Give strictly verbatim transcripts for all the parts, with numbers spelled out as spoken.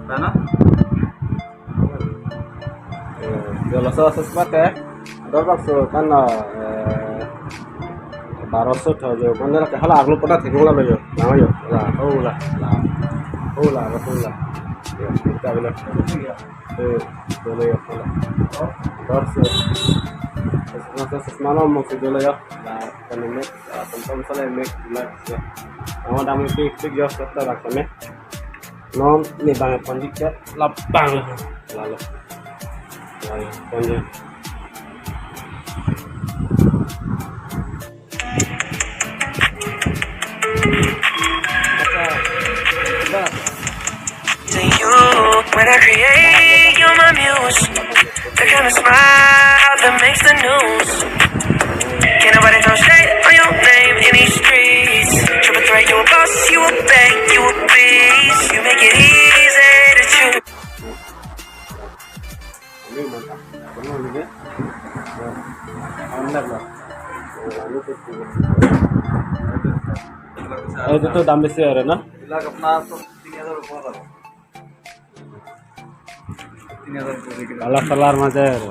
Mana? Eh, jolo so, so smart eh. Dor bak so kan, eh, baro so tho jo. Mana la ke hala arlo pada thek la lo jo. Na jo. La, oh la, la. Oh la, oh la. Ya, kita bila. Eh, jolo jo, hala. Dor so. Sosma, sosma lo mo so jolo jo. La, kan mek, ah, tom tom sale mek, la, ya. Amo dam tik tik jo, so ta rak ne. Non ne bang pandit ke labang. Lalo. Lalo, pandit. To you, when I create, you're my muse. The kind of smile that makes the news. Can't nobody talk shit on your name in these streets. Triple threat, you a boss, you a bank, you a beast. You make it easy to choose. এইটোতো দাম বেছি আৰু ন? এইবিলাক আপোনাৰ চব তিনি হাজাৰ ওপৰত আৰু। তিনি হাজাৰ ওপৰত এইবিলাক। কালাৰ চালাৰ মাজে আৰু।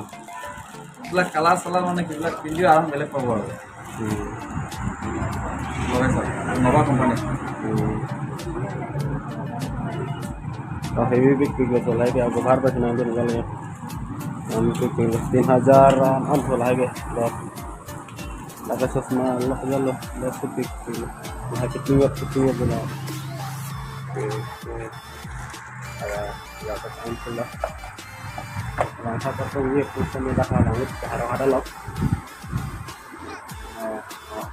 এইবিলাক কালাৰ চালাৰ মানে কি, এইবিলাক পিন্ধিও আৰাম বেলেগ পাব আৰু। উম। লগাই চাওক, নভা কোম্পানী। উম। তো হেভি বিগ বিগ চলাই দিয়া, গোভাৰ পাইছে না, এনেকুৱা লাগে। আমি তো তিন হাজাৰ আঠ আঠ চলাই গে। Lapen sosma lo, ya lo, lo sutik lo. Nah, ketua, ketua lo. Oke, oke. Ada, ya, ke kampung lah. Langkah ke kampung ni, pusat ni dah langit, ke arah ada lo. Oh, oh.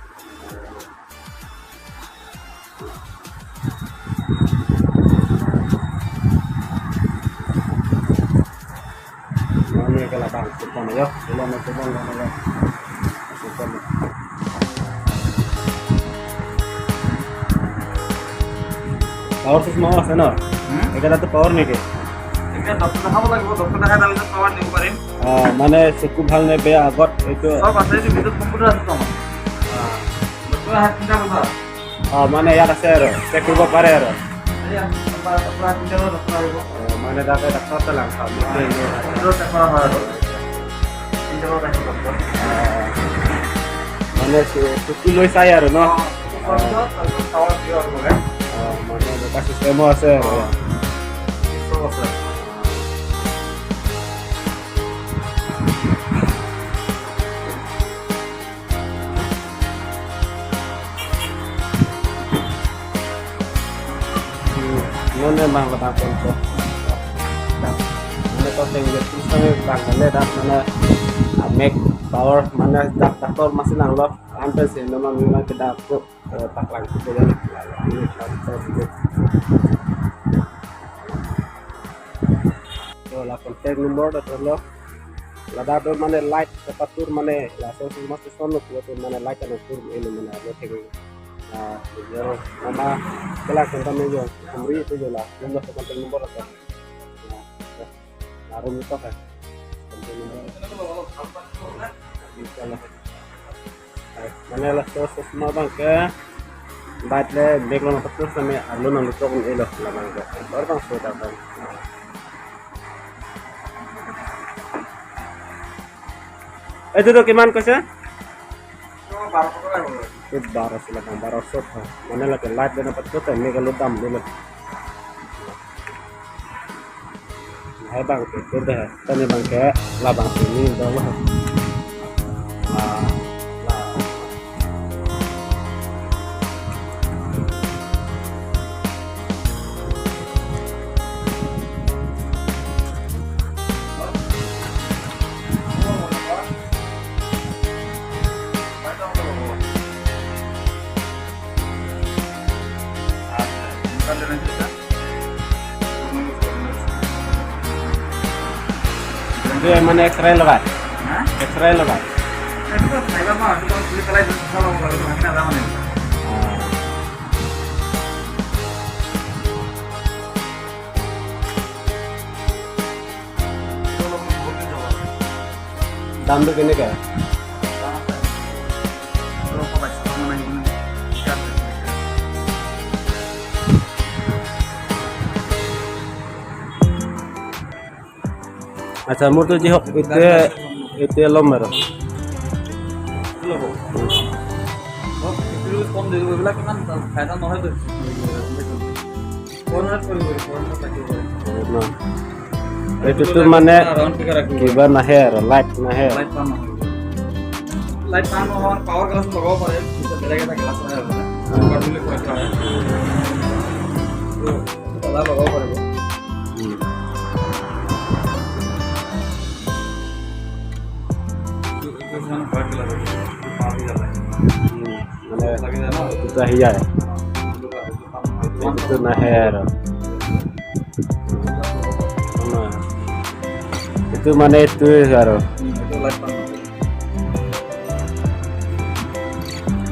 Mane ke labang, supon yo, supon, supon, supon. Power sosma ase no? Hmm? Ekara to power neke? Ekara doctor দেখাব লাগিব, doctor দেখাই তাৰপিছত power দিব পাৰিম। অ, মানে চকু ভাল নে বেয়া আগত এইটো? চব আছে, এইটো ভিতৰত কম্পিউটাৰ আছে তো আমাৰ। অ। Doctor আহে তিনিটা বজাত। অ, মানে ইয়াত আছে আৰু, চেক কৰিব পাৰে আৰু। এয়া, আপোনাৰ, আপোনাৰ তিনিটা বজাত doctor আহিব। অ, মানে তাতে ডাক্তৰ আছে লাংখা, মই তো এনেই ভিতৰত চেক কৰা হয় আৰু। তিনিটা বজাত আহিব doctor। অ, মানে চু-, চুটি লৈ চাই আৰু ন? অ, চুটি লোৱাৰ পিছত তাৰপিছত চাৱা দিয়ে আৰু মানে। অ, মানে এনেকুৱা চিষ্টেমো আছে আৰু। অ, চব আছে। Hmm, nonne mang labang ponpo. Mane to teng je pusang bang mane dak mane, ah, mek power mane dak doctor masi nanglo. Ante si nama memang ke dak ko, eh, paklang kita ya. Ini dak ko gitu. To la contact number dak lo. Ladak do mane light kepatur mane laso mas sono kuat mane light kan tur ini mane lo thek. Nah, yo nama kela kenta me yo, umri itu yo la. Number contact number apa? Nah, nah, room itu kan. Contact number. Mane laso sosma bang ke light le bag lo na patus na me arlo nang lutok ni lo labang ke. Baru bang sudah bang. এইটো তো কিমান কৈছে? এইটো বাৰশ টকা হ'ব। এইটো বাৰশ টকা, বাৰশ টকা। মানে লাগে লাইট বেনা পাতিব তো, এনেকে অলপ দাম দিলে। Hai bang, itu deh. Tani bang ke, labang sini, dong. Ah, lah. Itu yang mana X-ray lo kan? Hah? X-ray lo kan? Nah, itu kan saya mah, itu kan kulit kalai itu salah kalau itu nggak ada mana. Ah. দামটো কেনেকে? আচ্ছা, মোৰতো যি হওক, এতিয়া, এতিয়া ল'ম আৰু। এইটো ল'ব। অ, ফিফটি ৰুপিজ কম দি দিব, এইবিলাক ইমান ফাইদা নহয় তো। ফ'ৰ হাণ্ড্ৰেড পৰিব, ফ'ৰ হাণ্ড্ৰেড থাকিব। ন? এইটোতো মানে ৰাউণ্ড ফিগাৰ ৰাখিব। কিবা নাহে আৰু, লাইট নাহে। লাইট পাৰ নহয়। লাইট পাৰ নহয়, পাৱাৰ গ্লাছ লগাব পাৰে, বেলেগ এটা গ্লাছ আহে আৰু মানে। অ। পাৱাৰ বুলি কয়, এইটো আহে। এইটো কালাৰ লগাব পাৰিব। উম। এইটো, এইটো মানে হোৱাইট কালাৰ হয়। এইটো পাৰ হৈ যাব লাগে। উম, মানে লাগে জানো? এইটো আহি যায়। এইটো পাৰ নহয়। এইটো নাহে আৰু। উম। এইটো মানে এইটোৱে আৰু। উম, এইটো লাইট পাৰ নহয়।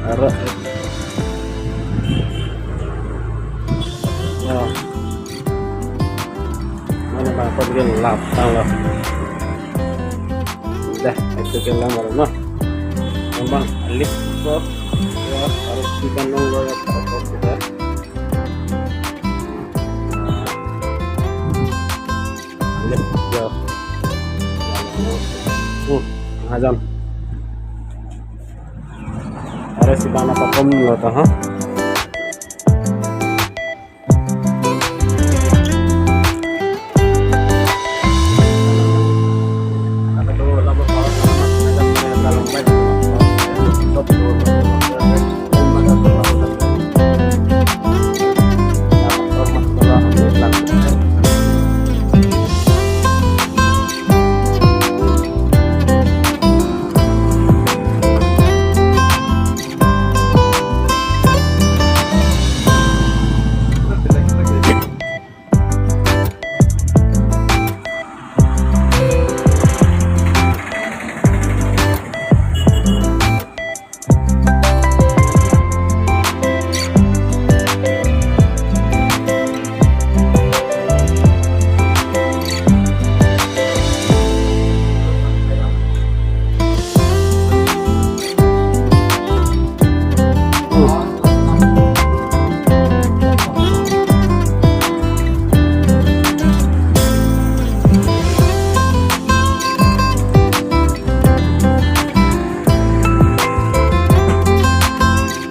Aro. Ya. Mana bang, apa dia lap tang lah. Dah, itu dia lah, baru, no. Memang alik kok. Ya, harus kita nunggu ya, kalau kok kita. Alik, ya. Uh, hajan. Are si bana pakom lo to, ha?